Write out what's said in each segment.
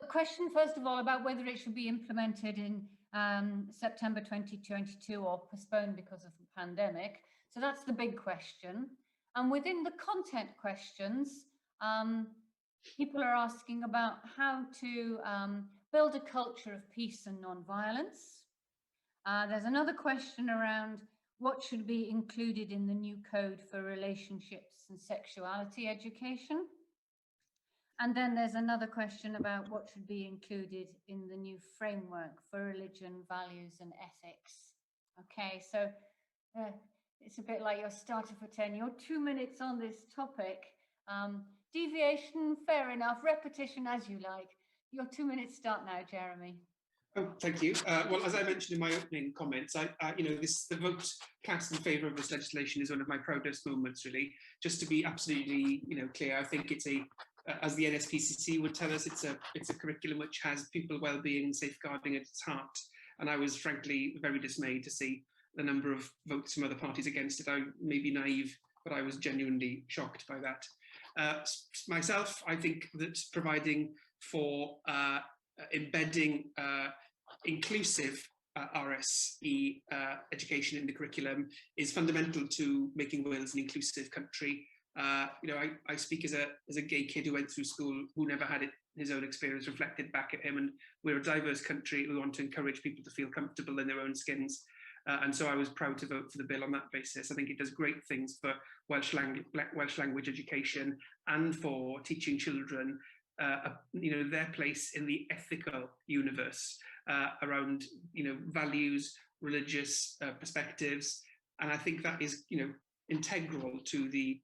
A question, first of all, about whether it should be implemented in September 2022 or postponed because of the pandemic. So that's the big question. And within the content questions, people are asking about how to build a culture of peace and non-violence. There's another question around what should be included in the new code for relationships and sexuality education. And then there's another question about what should be included in the new framework for religion, values and ethics. Okay, so it's a bit like your starter for 10. You're 2 minutes on this topic. Deviation, fair enough. Repetition, as you like. Your 2 minutes start now, Jeremy. Oh, thank you. Well, as I mentioned in my opening comments, I, you know, this the vote cast in favour of this legislation is one of my proudest moments, really. Just to be absolutely clear, I think it's a, as the NSPCC would tell us, it's a curriculum which has pupil well-being and safeguarding at its heart. And I was frankly very dismayed to see the number of votes from other parties against it. I may be naive, but I was genuinely shocked by that. Myself, I think that providing for embedding inclusive RSE education in the curriculum is fundamental to making Wales an inclusive country. I speak as a gay kid who went through school who never had his own experience reflected back at him. And we're a diverse country. We want to encourage people to feel comfortable in their own skins. And so I was proud to vote for the bill on that basis. I think it does great things for Welsh language education and for teaching children their place in the ethical universe around values, religious perspectives. And I think that is integral to the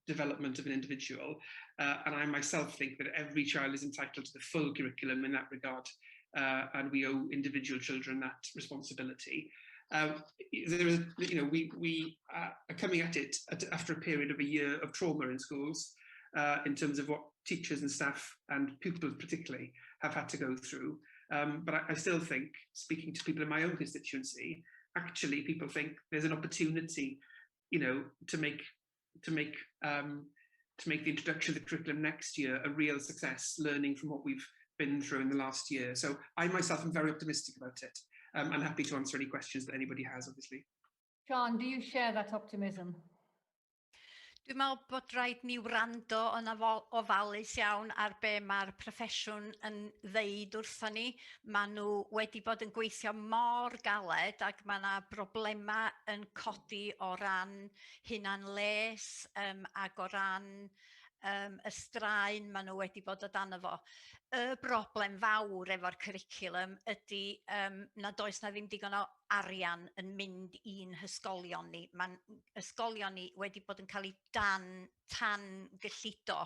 development of an individual. And I myself think that every child is entitled to the full curriculum in that regard. And we owe individual children that responsibility. There is, you know, we are coming at it after a period of a year of trauma in schools in terms of what teachers and staff and pupils particularly have had to go through. But I still think, speaking to people in my own constituency, actually people think there's an opportunity to make the introduction of the curriculum next year a real success, learning from what we've been through in the last year. So I myself am very optimistic about it. I'm happy to answer any questions that anybody has, obviously. Siân, do you share that optimism? Dwi'n meddwl bod rhaid ni wrando yn ofalus iawn ar be mae'r proffesiwn yn ddeud wrthon ni. Maen nhw wedi bod yn gweithio mor galed ac mae yna broblemau yn codi o ran hunan les ac o ran y straen maen nhw wedi bod o dan fo. Y broblem fawr efo'r cwricwlwm ydy nad oes na ddim digon o arian yn mynd i'n hysgolion ni. Mae'n ysgolion ni wedi bod yn cael ei dan gyllido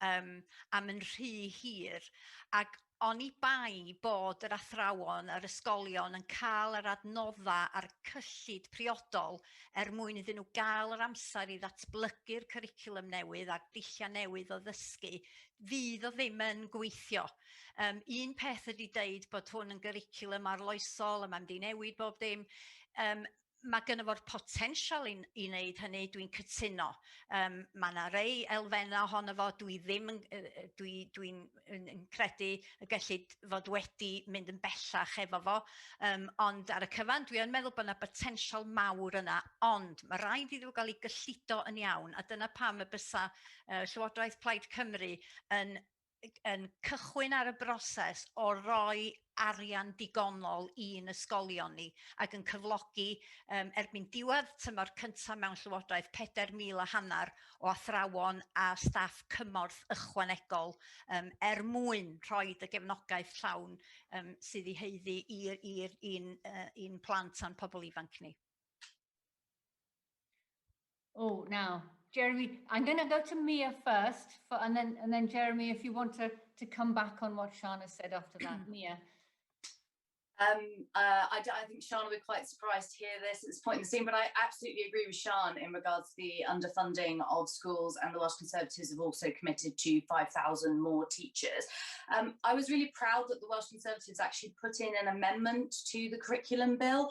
am yn rhy hir ac oni bai bod yr athrawon yr ysgolion yn cael yr adnodda a'r cyllid priodol er mwyn iddyn nhw gael yr amser i ddatblygu'r cwricwlwm newydd a'r dulliau newydd o ddysgu, fydd o ddim yn gweithio. Un peth ydy deud bod hwn yn gyricwlwm arloesol a mae'n mynd i newid bob dim. Mae gynno fo'r potensial i wneud hynny, dwi'n cytuno. Mae yna rei elfennau ohono fo, dwi ddim yn, dwi'n yn credu y gellid fod wedi mynd yn bellach efo fo. Ond ar y cyfan, dwi yn meddwl bod yna potensial mawr yna, ond mae rhaid iddo gael ei gyllido yn iawn, a dyna pam y bysa Llywodraeth Plaid Cymru yn cychwyn ar y broses o roi arian digonol i'n ysgolion ni ac yn cyflogi erbyn diwedd tymor cyntaf mewn Llywodraeth 4,500 o athrawon a staff cymorth ychwanegol er mwyn rhoi y gefnogaeth llawn sydd ei haeddu i'n plant a'n pobl ifanc ni. Oh, now, Jeremy, I'm going to go to Mia first, and then Jeremy, if you want to come back on what Siân said after that. Mia. I think Siân will be quite surprised to hear this at this point in the scene, but I absolutely agree with Siân in regards to the underfunding of schools, and the Welsh Conservatives have also committed to 5,000 more teachers. I was really proud that the Welsh Conservatives actually put in an amendment to the curriculum bill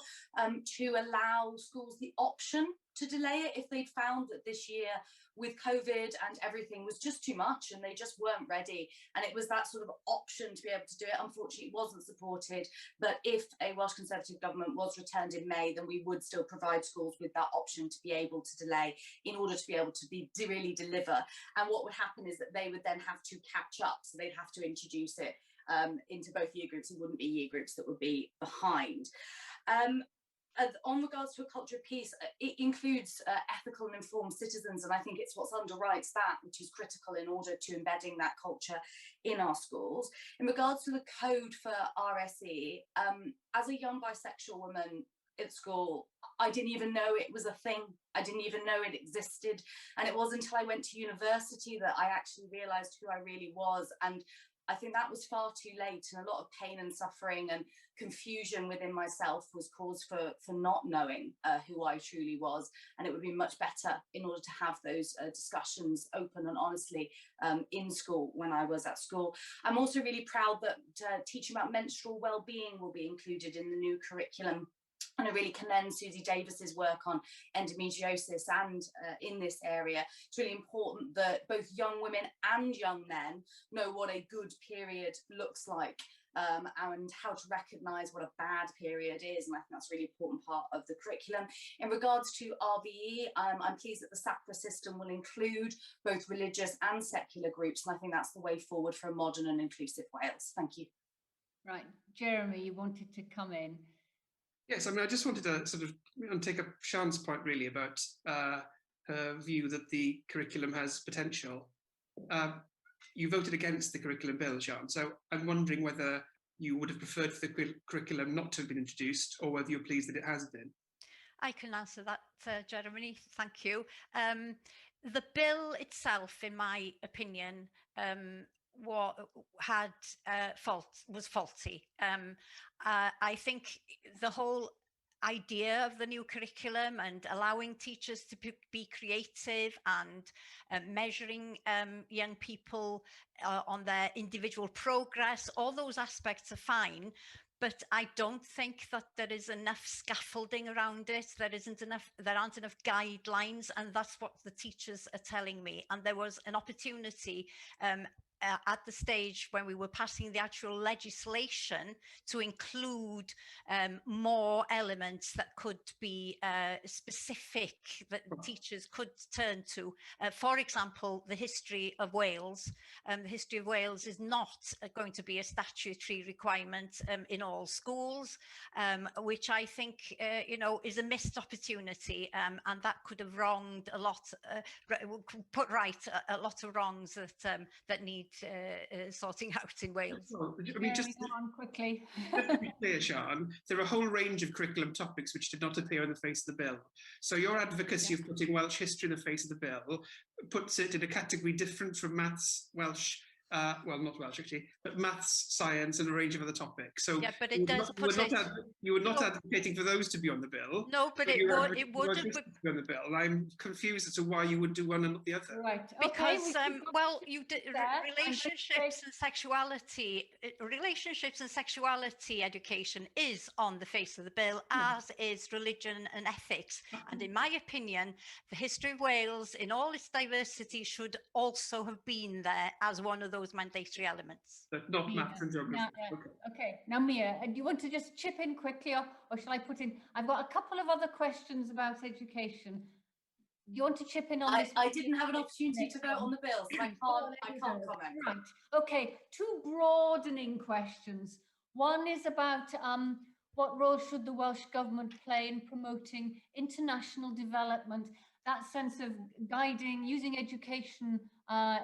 to allow schools the option to delay it if they'd found that this year with COVID and everything was just too much and they just weren't ready. And it was that sort of option to be able to do it. Unfortunately, it wasn't supported. But if a Welsh Conservative government was returned in May, then we would still provide schools with that option to be able to delay in order to be able to be really deliver. And what would happen is that they would then have to catch up. So they'd have to introduce it into both year groups. It wouldn't be year groups that would be behind. On regards to a culture of peace, it includes ethical and informed citizens, and I think it's what underwrites that, which is critical in order to embedding that culture in our schools. In regards to the code for RSE, as a young bisexual woman at school, I didn't even know it was a thing. I didn't even know it existed. And it wasn't until I went to university that I actually realised who I really was. And I think that was far too late, and a lot of pain and suffering and confusion within myself was caused for not knowing who I truly was. And it would be much better in order to have those discussions open and honestly in school when I was at school. I'm also really proud that teaching about menstrual well-being will be included in the new curriculum. And I really commend Suzy Davies's work on endometriosis and in this area. It's really important that both young women and young men know what a good period looks like and how to recognise what a bad period is. And I think that's a really important part of the curriculum. In regards to RVE, I'm pleased that the SAPRA system will include both religious and secular groups. And I think that's the way forward for a modern and inclusive Wales. Thank you. Right, Jeremy, you wanted to come in. Yes, I mean, I just wanted to sort of take up Sian's point really about her view that the curriculum has potential. You voted against the curriculum bill, Sian, so I'm wondering whether you would have preferred for the curriculum not to have been introduced or whether you're pleased that it has been. I can answer that, Jeremy, thank you. The bill itself, in my opinion, was faulty. I think the whole idea of the new curriculum and allowing teachers to be creative and measuring young people on their individual progress, all those aspects are fine. But I don't think that there is enough scaffolding around it. There isn't enough, there aren't enough guidelines, and that's what the teachers are telling me. And there was an opportunity at the stage when we were passing the actual legislation to include more elements that could be specific, that teachers could turn to. For example, the history of Wales. The history of Wales is not going to be a statutory requirement in all schools, which I think, you know, is a missed opportunity, and that could have wronged a lot, put right a lot of wrongs that, that need sorting out in Wales. Well, I mean, just on quickly. Just to be clear, Sian, there are a whole range of curriculum topics which did not appear in the face of the bill. So your advocacy of putting Welsh history in the face of the bill puts it in a category different from maths, Welsh, well, not Welsh actually, but maths, science, and a range of other topics. So yeah, but it does put it. You were not advocating for those to be on the bill. No, but it would. It would have be on the bill. I'm confused as to why you would do one and not the other. Right. Okay, because well, you did relationships and sexuality. Relationships and sexuality education is on the face of the bill, as is religion and ethics. And in my opinion, the history of Wales in all its diversity should also have been there as one of those mandatory elements. But not maths and geography. Now, yeah. Okay. Okay. Now, Mia, do you want to just chip in quickly, or shall I put in? I've got a couple of other questions about education. Do you want to chip in on this? I didn't have an opportunity to vote on the bill, so I can't comment. Right. Okay. Two broadening questions. One is about what role should the Welsh Government play in promoting international development? That sense of guiding, using education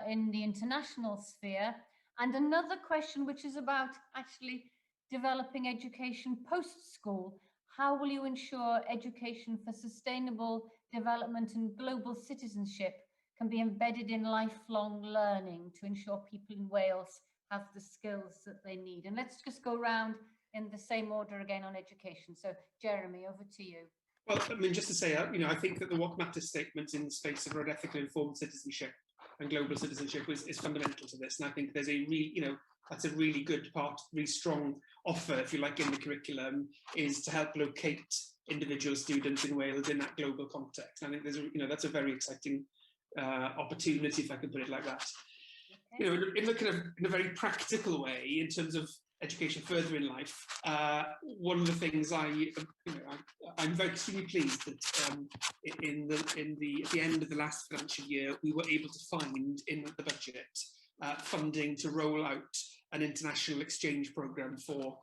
in the international sphere. And another question, which is about actually developing education post-school. How will you ensure education for sustainable development and global citizenship can be embedded in lifelong learning to ensure people in Wales have the skills that they need? And let's just go round in the same order again on education. So Jeremy, over to you. Well, I mean, just to say, you know, I think that the What Matters statement in the space of ethically informed citizenship and global citizenship is fundamental to this. And I think there's a really, you know, that's a really good part, really strong offer, if you like, in the curriculum, is to help locate individual students in Wales in that global context. And I think there's a, you know, that's a very exciting Opportunity, if I can put it like that. In the kind of in a very practical way, in terms of education further in life, one of the things I, you know, I, I'm very extremely pleased that in the at the end of the last financial year, we were able to find in the budget funding to roll out an international exchange program for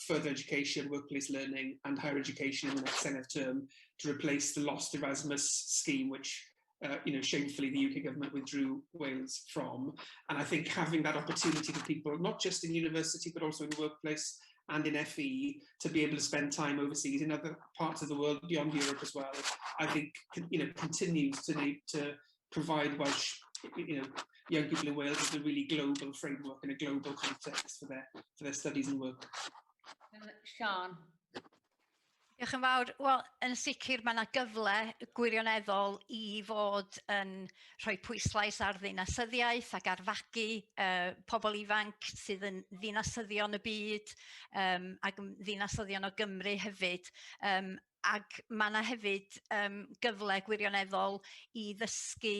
further education, workplace learning and higher education in the next Senedd term to replace the lost Erasmus scheme, which shamefully the UK government withdrew Wales from. And I think having that opportunity for people, not just in university, but also in the workplace and in FE, to be able to spend time overseas in other parts of the world beyond Europe as well, I think, continues to need to provide Welsh, young people in Wales with a really global framework and a global context for their studies and work. Sian. Diolch yn fawr. Wel, yn sicr mae yna gyfle gwirioneddol i fod yn rhoi pwyslais ar ddinasyddiaeth ac ar fagu pobl ifanc sydd yn ddinasyddion y byd ac yn ddinasyddion o Gymru hefyd. Ac mae yna hefyd gyfle gwirioneddol i ddysgu,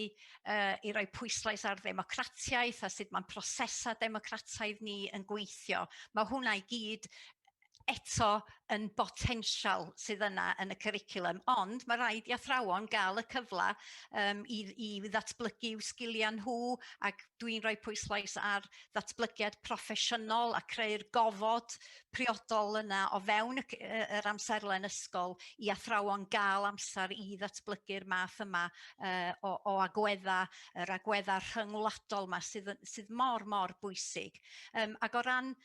i roi pwyslais ar ddemocratiaeth a sut mae'n prosesau democrataidd ni yn gweithio. Mae hwnna i gyd eto yn botensial sydd yna yn y cwricwlwm, ond mae rhaid i athrawon gael y cyfle i ddatblygu i'w sgiliau nhw, ac dwi'n rhoi pwyslais ar ddatblygiad proffesiynol a creu'r gofod priodol yna o fewn yr amserlen ysgol i athrawon gael amser i ddatblygu'r math yma o agwedda, yr agwedda rhyngwladol yma sydd mor, mor bwysig. Ac o ran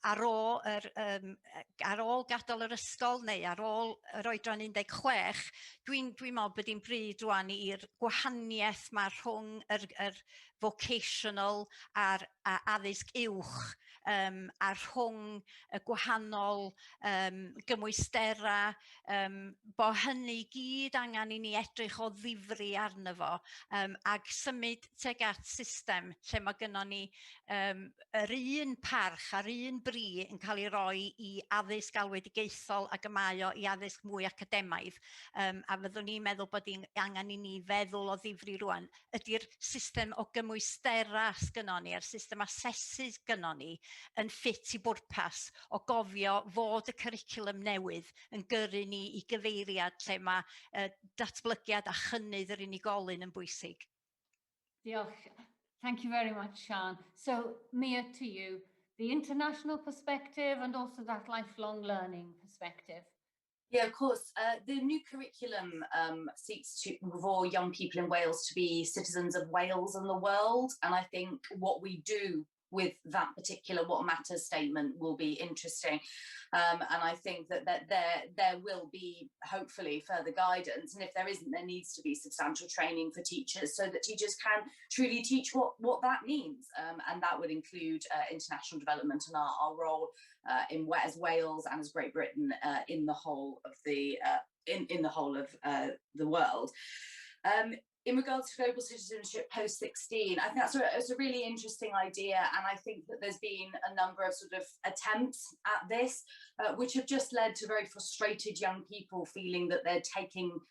ar ôl gadael yr ysgol neu ar ôl yr oedran 16, dwi'n meddwl bod hi'n bryd rwan i'r gwahaniaeth ma rhwng yr vocational a'r addysg uwch a rhwng y gwahanol gymwystera, bo hynny gyd angen i ni edrych o ddifri arno fo ac symud tuag at system lle mae gynnon ni yr un parch a'r un bri yn cael ei roi i addysg alwedigaethol ac y mae o i addysg mwy academaidd, a fyddwn ni'n meddwl bod hi'n angen i ni feddwl o ddifri rwan ydy'r system o gymwystera sgynnon ni a'r system asesu sgynnon ni yn ffit i bwrpas o gofio fod y cwricwlwm newydd yn gyrru ni i gyfeiriad lle mae datblygiad a chynnydd yr unigolyn yn bwysig. Diolch. Thank you very much, Sian. So, Mia, to you, the international perspective and also that lifelong learning perspective. Yeah, of course. The new curriculum seeks to for young people in Wales to be citizens of Wales and the world. And I think what we do with that particular "what matters" statement will be interesting. And I think that there will be hopefully further guidance. And if there isn't, there needs to be substantial training for teachers so that teachers can truly teach what that means. And that would include international development and our role in as Wales and as Great Britain in the whole of the world. In regards to global citizenship post 16, I think it's a really interesting idea. And I think that there's been a number of sort of attempts at this, which have just led to very frustrated young people feeling that they're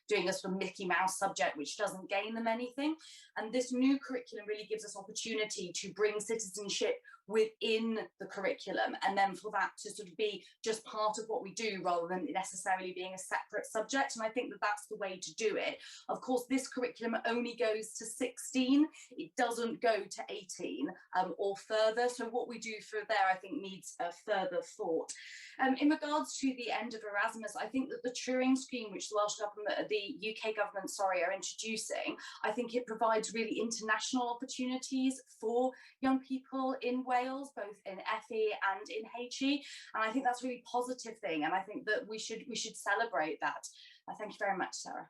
doing a sort of Mickey Mouse subject, which doesn't gain them anything. And this new curriculum really gives us opportunity to bring citizenship within the curriculum and then for that to sort of be just part of what we do rather than necessarily being a separate subject. And I think that that's the way to do it. Of course, this curriculum only goes to 16. It doesn't go to 18 or further. So what we do for there, I think, needs a further thought. In regards to the end of Erasmus, I think that the Turing scheme, which the Welsh government, the UK government, sorry, are introducing, I think it provides really international opportunities for young people in Wales, both in FE and in HE, and I think that's a really positive thing, and I think that we should celebrate that. Thank you very much, Sarah.